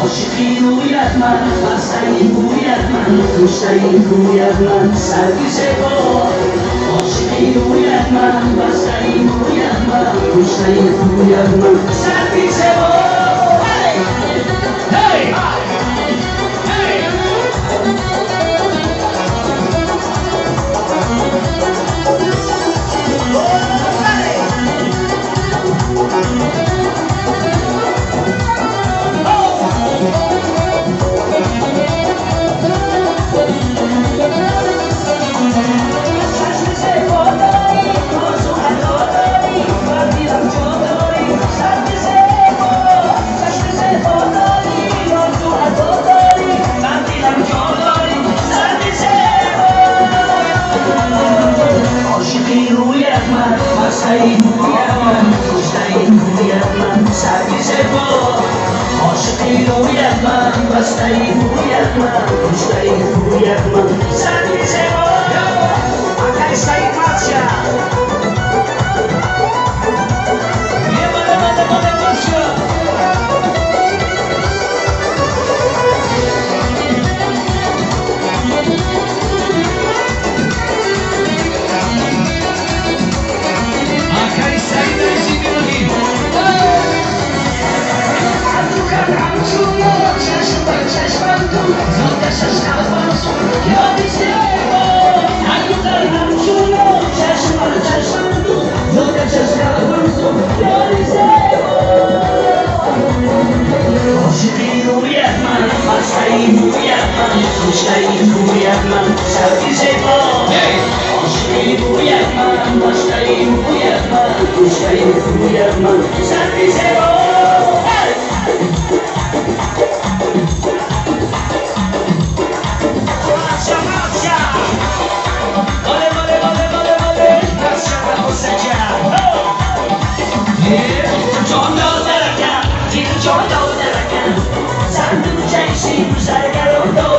عاشقی رویت من، بسته‌ای بویت من، کشته‌ای کویت من، سرکش با. عاشقی رویت من، بسته‌ای بویت من، کشته‌ای کویت من، سرکش با. Hey! Hey! بسته‌ای بویت من، کشته‌ای کویت من، سرکش با. عاشقی رویت من، بسته‌ای بویت من، کشته‌ای کویت من، سرکش با. Акай Саид Марча! Е, бале, бале, Марча! Акай Саид Айзимироги! چشم بر چشمم تو زادشش قلبم یادی زیبا. هنوزم همچونو چشم بر چشمم تو زادشش قلبم یادی زیبا. عاشقی رویت من، بسته‌ای بویت من، کشته‌ای کویت من، سرکش با. عاشقی رویت من، بسته‌ای بویت من، کشته‌ای کویت من، سرکش با. Marcia, Marcia! Бале, бале, бале, бале, бале! Марча, Ҳусайҷа! Е! Ҷон додаракам, дил ҷон додаракам, сандуқчаи ширу заргарон.